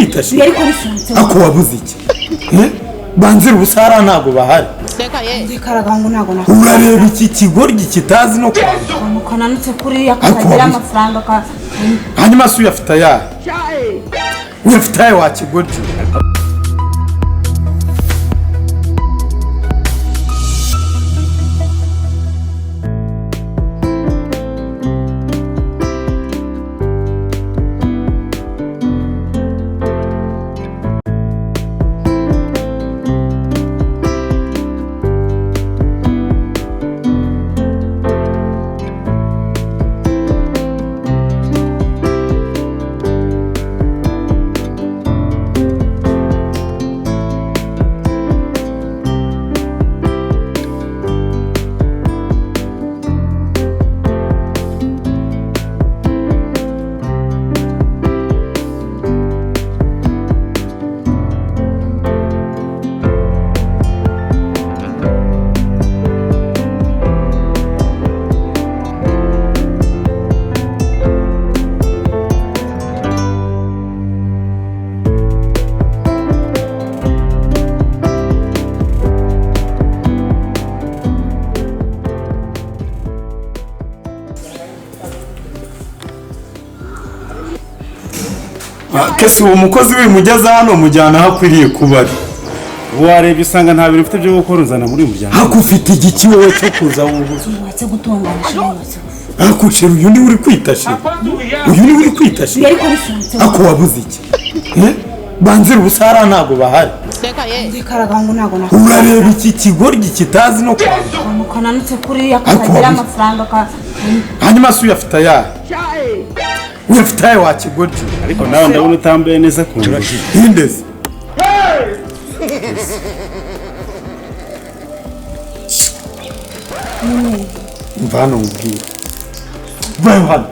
kwita shi? Ariko bisanzwe. Ako wabuze iki? Banzira ubusara ntabwo bahari. Karagango ntabwo na Urareba iki kigoryi kitazi no kwambara. Kananutse kuriya katagira amafaranga ka. Hanyuma se uyafite ayahe? Uyafite ayahe wa kigoryi? Kese uwo mukozi wimugeza hano mujyana aho akwiriye kuba ari. Warebye usanga nta bintu ufite byo gukora unzana muri uyu muryango. Hako ufite igiki wowe cyo kuza wubuza? Watse gutunganya. Akucera uyu niwe uri kwita shi? Uyu niwe uri kwita shi? Ariko bisanzwe. Ako wabuze iki? Banzira ubusara ntabwo bahari. Karagango ntabwo na Urareba iki kigoryi kitazi no kwambara. Kananutse kuriya katagira amafaranga ka. Hanyuma se uyafite ayahe? Uyafite ayahe wa kigoryi? Ariko nawe ndabona utambaye neza ku nzu. Hindeze. Mvano ubwira. Vayo hano.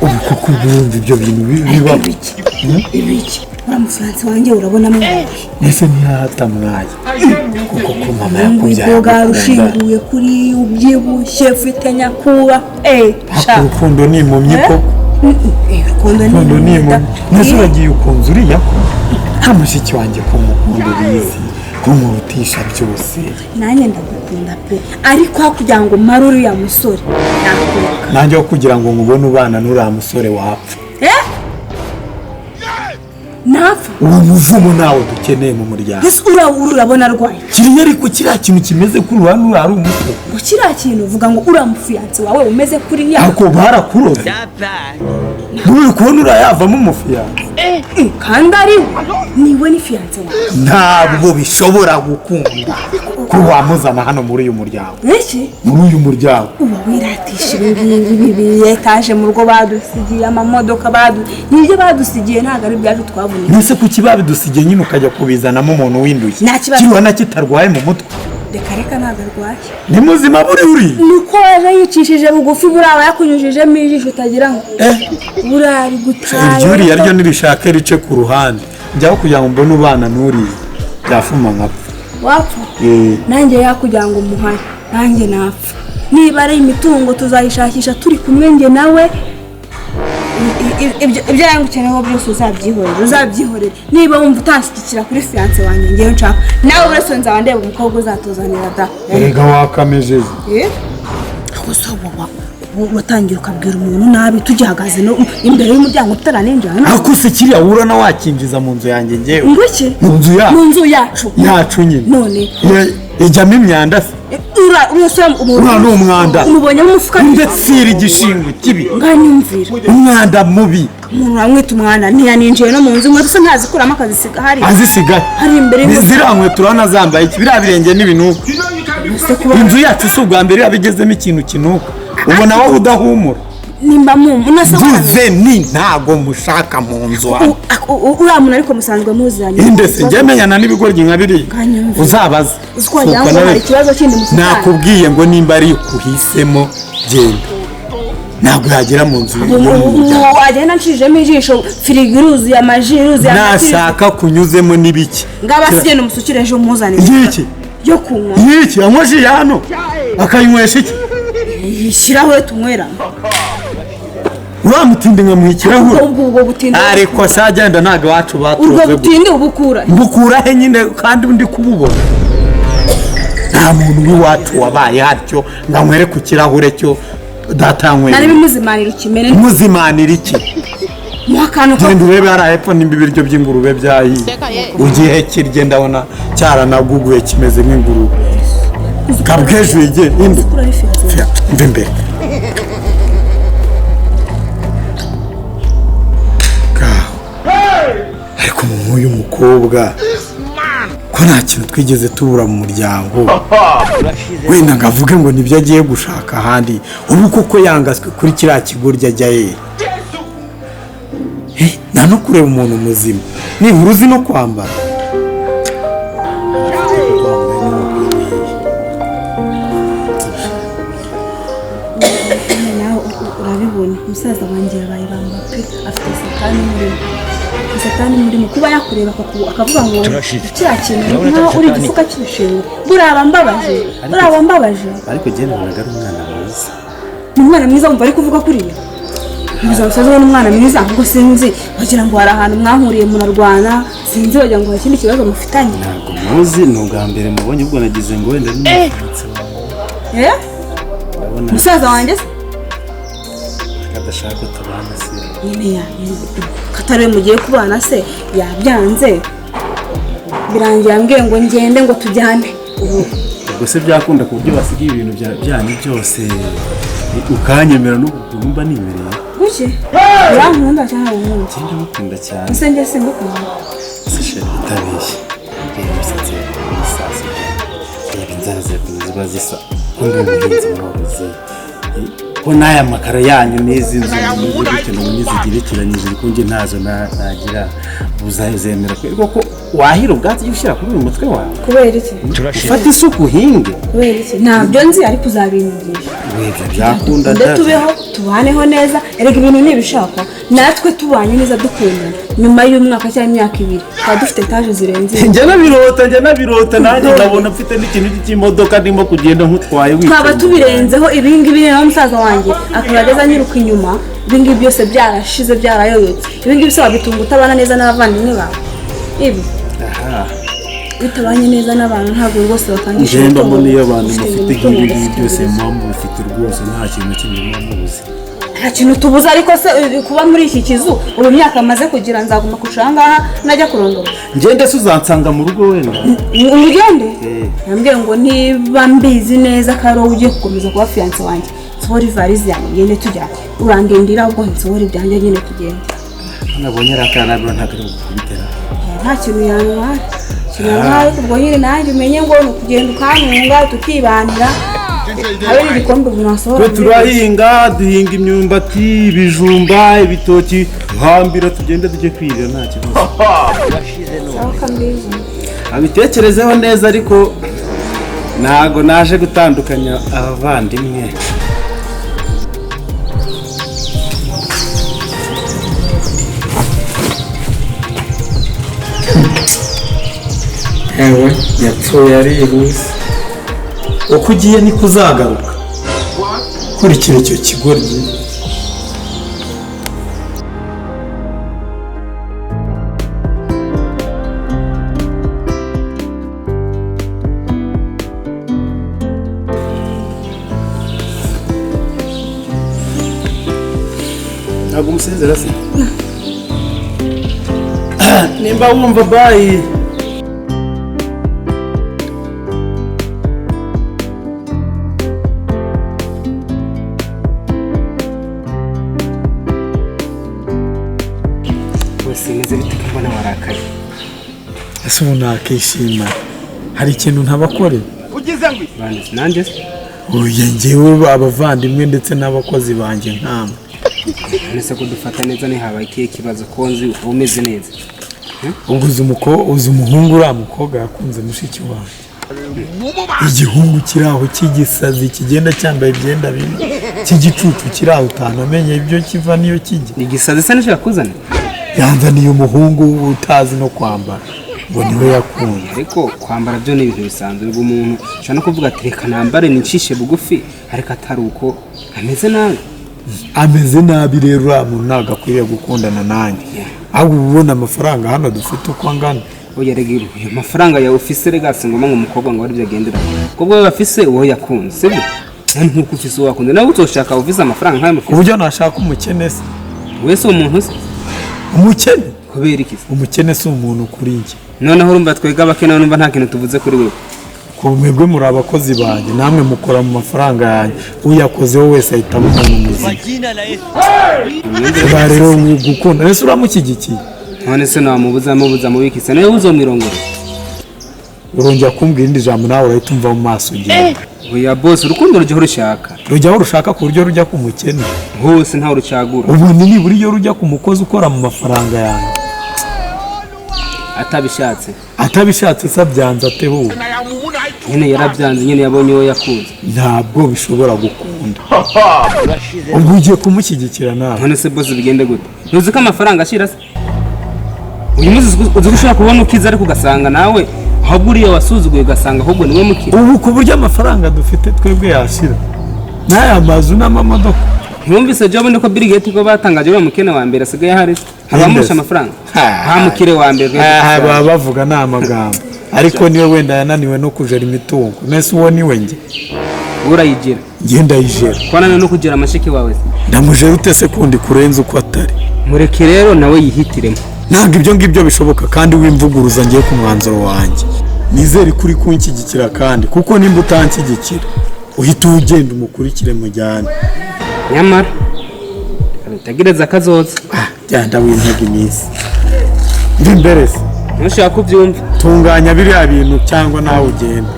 Ubu koko ubundi ibyo bintu biba ibiki? Ura mufiyanse wanjye urabona mwaye. Ese ntihatamwaye. Kuko ko mama yakubyaye. Ubwo rushinguye kuri ubyibushye ufite nyakuba. Sha. Urukundo ni impumyi koko. Urukundo ni impumyi. Nese uragiye ukunze uriya ko? Nta mushiki wanjye ko mukunda ubizi. Kumurutisha byose. Nanjye ndagukunda pe. Ariko kugira ngo mare uriya musore nakureka. Nanjye kugira ngo nkubone ubana n'uriya musore wapfa. Napfa. Uwo muvumo nawe dukeneye mu muryango. Ese urabona arwaye. Kiriya ariko kiriya kintu kimeze kuri uriya ari umusore. Ngo kiriya kintu uvuga ngo uriya mufiyanse wawe umeze kuriya. Ariko barakuroze. Nturi kubona uriya yavamo umufiyanse. Kandi ari niwe ni fiyanse wawe. Ntabwo bishobora gukunda ko wamuzana hano muri uyu muryango. Iki? Muri uyu muryango. Uba wiratisha ibi ngibi etaje mu rugo badusigiye amamodoka nibyo badusigiye ntabwo ari ibyacu twabonye. Nese kuki babidusigiye nyine ukajya kubizanamo umuntu winduye? Kiriya na kitarwaye mu mutwe. Reka reka ntabwo arwaye. Ni muzima buri uri. Nuko waje yicishije bugufi buriya yakunyujijemo ijisho utagira ngo buriya ari gutaye. Iryo uriya ryo nirishake rice ku ruhande. Njyaho kugira ngo mbone ubana n'uriya byafuma nkapfa. Wapfa? Nanjye yakugira ngo muhare nanjye napfa. Niba ari imitungo tuzayishakisha turi kumwe njye nawe. Ibyo yangukeneyeho byose uzabyihorera uzabyihorera. Niba wumva utanshyigikira kuri fiyanse wanjye ngewe nshaka nawe uretse nzaba ndeba umukobwa uzatuzanira da. Erega wakamejeje. Gusa watangira ukabwira umuntu nabi tugihagaze no imbere y'umuryango tutaraninjira. Ariko se kiriya urana wakinjiza mu nzu yanjye ngewe? Ngo iki? Mu nzu yacu. Mu nzu yacu. Yacu nyine. None. Ijyamo imyanda se? Ura ni umwanda. Umubonyemo umufuka. Ndetse igishingo kibi. Nganyumvira. Umwanda mubi. Umuntu uramwita umwanda ntiyaninjiye no mu nzu inkweto se ntazikuramo akazisiga hariya. Azisiga. Hari imbere y'inzu. Ziriya nkweto urabona zambaye iki? Biriya birenge n'ibinuka. Inzu yacu si ubwa mbere yabigezemo ikintu kinuka. Ubona wowe udahumura. Nimba mvuze ni ntago mushaka mu nzu hano. Uriya muntu ariko musanzwe muziranye. Ndetse njye menyana n'ibigoryi nka biriya. Uzabaza. Nakubwiye ngo nimba ari kuhisemo genda. Ntabwo yagera mu nzu y'umuryango. Wagenda nshijemo ijisho firigo iruzuye amaji iruzuye. Nashaka kunyuzemo n'ibiki. Ngaba sigenda umusukire ejo muzanire. Iki? Yo kunywa. Iki anywa ji hano. Akayinywesha iki? Ikirahure tunywera. Uriya mutindi nkamuha ikirahure? Ubwo butindi. Ariko se agenda, ntabwo iwacu Urwo batuze. butindi ubukura? Mbukura he nyine kandi ndi kububona? Nta muntu w'iwacu wabaye hatyo ngo anywere ku kirahure cyo data Nari yanyweye. bimuzimanira ikimene. Muzimanira iki? Muha akantu ko Genda urebe hariya hepfo nimba ibiryo by'ingurube byahiye, ugihe kirye. Ndabona cyaranaguguye, kimeze nk'ingurube kabwejuye. Inde? Kuri ari fiancé. Mva imbere. Ngaho. Ariko nk'uyu mukobwa, ko nta kintu twigeze tubura mu muryango, wenda ngo avuge ngo nibyo agiye gushaka ahandi, ubu koko yangaswe kuri kiriya kigoryi ajya ye? Nta no kureba umuntu muzima, nibura uzi no kwambara. Nyine nawe urabibona, musaza wanjye yabaye bamba pe. Afite satani murimo, satani murimo. Kuba yakureba akavuga ngo kiriya kintu, nkaho uri igifuka cy'ibishingwe. Buriya mbabaje, buriya mbabaje. Ariko njye nabonaga ari umwana mwiza. Ni umwana mwiza? Wumva ari kuvuga kuriya ubuzima busanzwe ni umwana mwiza? Ahubwo sinzi, wagira ngo hari ahantu mwahuriye munarwana, sinzi, wagira ngo hari ikindi kibazo mufitanye. Ntabwo muzi, ni ubwa mbere mubonye. Ubwo nagize ngo wenda ni umukunzi wawe. Eh? Ndabona Musaza wanjye se? adashaka ko tubana se? Nyine ya katari we mugiye kubana se, yabyanze, birangira ambwiye ngo ngende, ngo tujyane ubu. Ubwo se byakunda ku buryo basigaye ibintu byanyu byose, ukanyemera n'ubu ukuntu mba nimereye? Kuki, urankunda cyangwa unkunda? Njye ndamukunda cyane. Ese njye singukunda? Se chérie, utabeshye, reba imisatsi yawe n'isasi, reba inzara zawe ukuntu ziba zisa, ko ndi umuhinzi mworozi, ko n'aya makaro yanyu n'izi nzu gutyo n'izigerekeranyije, ko njye ntazo nagira, uzemera ko wahira ubwatsi ujya ushyira kuri uyu mutwe wawe? Kubera iki? Ufate isuku, uhinge. Kubera iki? Ntabyo nzi, ariko uzabinyigisha. Webya byakunda. Nde tubeho, tubaneho neza. Erega ibintu ntibishakwa. Natwe tubanye neza, dukundana, nyuma y'umwaka cyangwa imyaka 2 twaba dufite etaje zirenze imwe. Njya nabirota, njya nabirota nanjye nkabona mfite n'ikintu cy'imodoka ndimo kugenda nkutwaye wicaye. Twaba tubirenzeho ibingibi. Rero musaza wanjye akaba ageze anyiruka inyuma, ibingibi byose byarashize, byarayoyotse. Ibingibi se wabitunga utabana neza n'abavandimwe bawe? Ibi bitabanye neza n'abantu, ntabwo rwose bakangisha Njye umutungo. mbona iyo abantu Ufite mufite imitungo, nk'ibi ngibi ufite byose ibibazo. muba mubifite rwose, nta kintu kimwe muba mubuze. Nta kintu tubuze, ariko se kuba muri iki kizu ubu, imyaka maze kugira, nzaguma kwicara ngaha najya kurongora? Ngende se uzansanga mu rugo wenda? Ngo ugende? Yambwiye ngo niba mbizi neza ko ari wowe ugiye gukomeza kuba fiancé wanjye, nsohora ivarizi yanjye ngende tujyane. Urandindira, ubwo nsohora ibyanjye nyine tugende. Nabonye ari akana, nabwo ntabwo ari bukubitera. Nta kintu yantwara, ikintu yantwara. Ubwo nyine nanjye umenye ngo ni ukugenda ukantunga, tukibanira, habe n'igikombe umuntu asohora. Twe turahinga, duhinga imyumbati, ibijumba, ibitoki. Hambira tugende tujye kwirira, nta kibazo. Sawa, kambizi. Abitekerezeho neza, ariko ntago naje gutandukanya abavandimwe. Ewe, yapfuye arihuse. Uko ugiye niko uzagaruka. Kurikira icyo kigoryi. Ntabwo umusezera se? Nimba wumva, bye. Bose meze bite ko mbona warakaye? Ese ubu nakishima hari ikintu ntabakorera? Bane nanjye se? Oya, njyewe abavandimwe ndetse n'abakozi banjye nkamwe. None se ko dufata neza, ntihabaye ikihe kibazo, ko nzi uba umeze neza? Ubwo uzi umuhungu, uriya mukobwa yakunze mushiki wanjye, igihungu kiri aho cy'igisazi, kigenda cyambaye imyenda bibi, cy'igicucu kiri aho, utanamenye ibyo kiva n'iyo kijya. Igisazi se nicyo yakuzaniye? Yanzaniye umuhungu utazi no kwambara, ngo niwe yakunze. Ariko kwambara byo ni ibintu bisanzwe. Ubwo umuntu ushobora no kuvuga ati reka nambare nicishe bugufi, ariko atari uko ameze nabi. Ameze nabi rero, uriya muntu ntabwo akwiriye gukundana nanjye. Ahubwo uba ubona amafaranga hano dufite uko angana. Oya rega, uyu mafaranga yawe ufise rega, si ngombwa ngo umukobwa ngo aribyo agendera. Umukobwa we bafise uwo yakunze, sibyo? Nkuko ufise uwo wakunze, nawe uzoshaka ufise amafaranga nk'ayo Ku mufise. buryo nashaka umukene se? Wese umuntu se? Umukene? Kubera iki se? Umukene si umuntu kuri njye. Noneho urumva twebwe abakene, numva nta kintu tuvuze kuri wewe. Ku mwebwe muri abakozi banjye, namwe mukora mu mafaranga yanjye. Uyakozeho wese ahita aba umuntu muzima. Uba rero gukunda ese uramushyigikiye? None se namubuza, mubuza mubikise nawe uzomwirongora? Urongera kumbwira irindi jambo nawe urahita umva mu maso ugiye. Oya boss, urukundo rujya aho rushaka. Rujya aho rushaka ku buryo rujya ku mukene? Hose ntawe rucagura. Ubundi nibura iyo rujya ku mukozi ukora mu mafaranga yanjye. Atabishatse. Atabishatse se abyanze ate wowe? Nyine yarabyanze nyine, yabonye uwo yakunze. Ntabwo bishobora gukunda. Ubwo ugiye kumushyigikira nawe? None se boss bigende gute? Ntuzi ko amafaranga ashira se? Uyu munsi uzi ko ushobora kubona ukiza, ariko ugasanga nawe ahubwo uriya wasuzuguye, ugasanga ahubwo niwe mukire. Ubu ku buryo amafaranga dufite twebwe yashira, n'aya mazu n'amamodoka? Ntiwumvise job niko Bill Gates ko batangaje uriya mukene wa mbere asigaye ahari abamurusha amafaranga? Nta mukire wa mbere. Aha baba bavuga ni amagambo, ariko niwe wenda yananiwe no kujera imitungo. Nese uwo niwe njye? Urayigira. Njye ndayijera. Kwananiwe no kugira amashiki wawe se? Ndamujera ute se kundi kurenza uko atari? Mureke rero nawe yihitiremo. Ntabwo ibyo ngibyo bishoboka, kandi wimvuguruza ngiye ku mwanzuro wanjye. Nizere ko uri kunshyigikira, kandi kuko nimba utanshyigikira uhita ugenda umukurikire mujyane. Nyamara bitegereza akazoza. Ah, genda wintega iminsi ndi imbere se. Ntushaka kubyumva. Tunganya biriya bintu cyangwa nawe ugenda.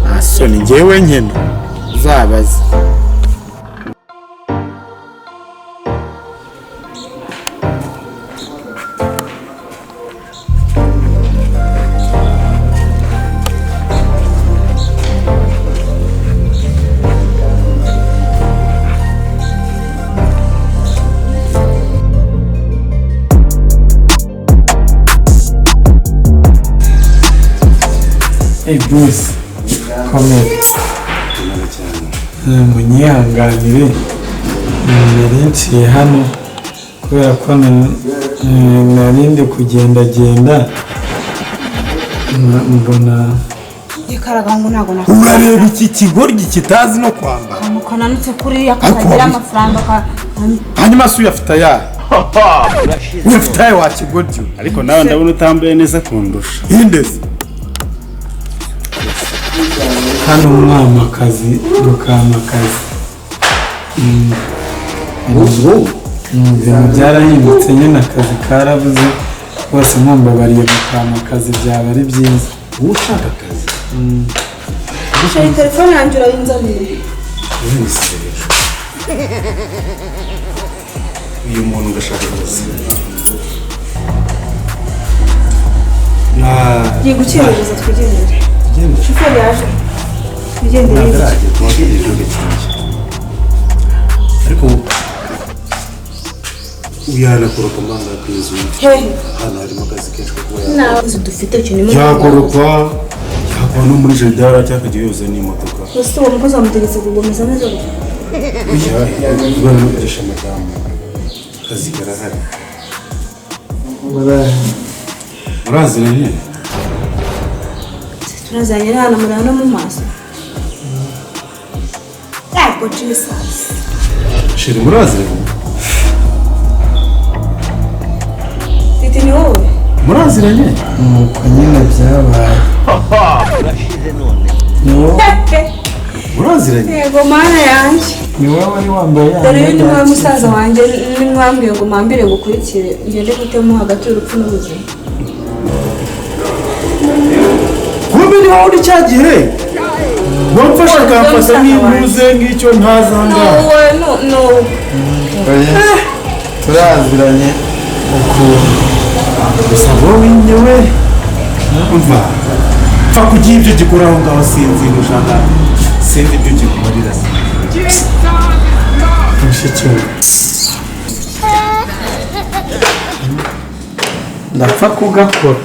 Nta soni, ngewe nkena uzabaze. Hey Bruce, komera. Munyihanganire, nari nciye hano kubera ko nari ndi kugendagenda mbona Yikaraga ngo ntabwo Urareba iki kigoryi kitazi no kwambara. Kananutse kuriya Ariko katagira amafaranga Hanyuma se uyafite ayahe? Uyafite ayahe wa kigoryi we? Ariko nawe ndabona utambaye neza kundusha. Indezi hano mwamakazi mukamakazi. Ibintu byarahindutse nyine, akazi karabuze bose. Mumbabariye mukamakazi byaba ari byiza. Wowe ushaka akazi? Shari, telefone yanjye urayinzanire. Wese rero uyu muntu ugashaka akazi na Ngiye gukerereza, twigendere. Tugende. Shoferi yaje, twigendere. Ntabwo aragera, tubagejeje gakeya, ariko uyanakoropa mbanga ku inzu. Hehe? Hano harimo akazi kenshi ko kuba Nta dufite ikintu. yakoropa, yakora no muri jardin, cyangwa akajya yoza n'imodoka. Gusa uwo mukozi wamutegetse kugomeza neza gusa. Ubwana no kugisha madamu, akazi karahari. Muraziranye? Turazanye hano muri hano mu maso. Yego Jesus. Chérie, muraziranye? Titi, ni wowe? Muraziranye? Nuko nyine byabaye. Ni wowe? Muraziranye? Yego mana yanjye. Ni wowe wari wambaye ya Dore uyu ni myenda wowe yacitse. musaza wanjye nimwambwiye ngo mpambire ngo ukurikire ngende gutemo hagati y'urupfu n'ubuzima. Kumbe ni wowe uri cya gihe wamfashe akamfata nk'impuze ng'icyo ntazi aha ngaha. No, no, no. Oya, turaziranye ukuntu. Gusa wowe nyewe umva, pfa kugira ibyo gikora aho ngaho, sinzi ushaka, sinzi ibyo gikumarira. Mushiki we, ndapfa kugakora.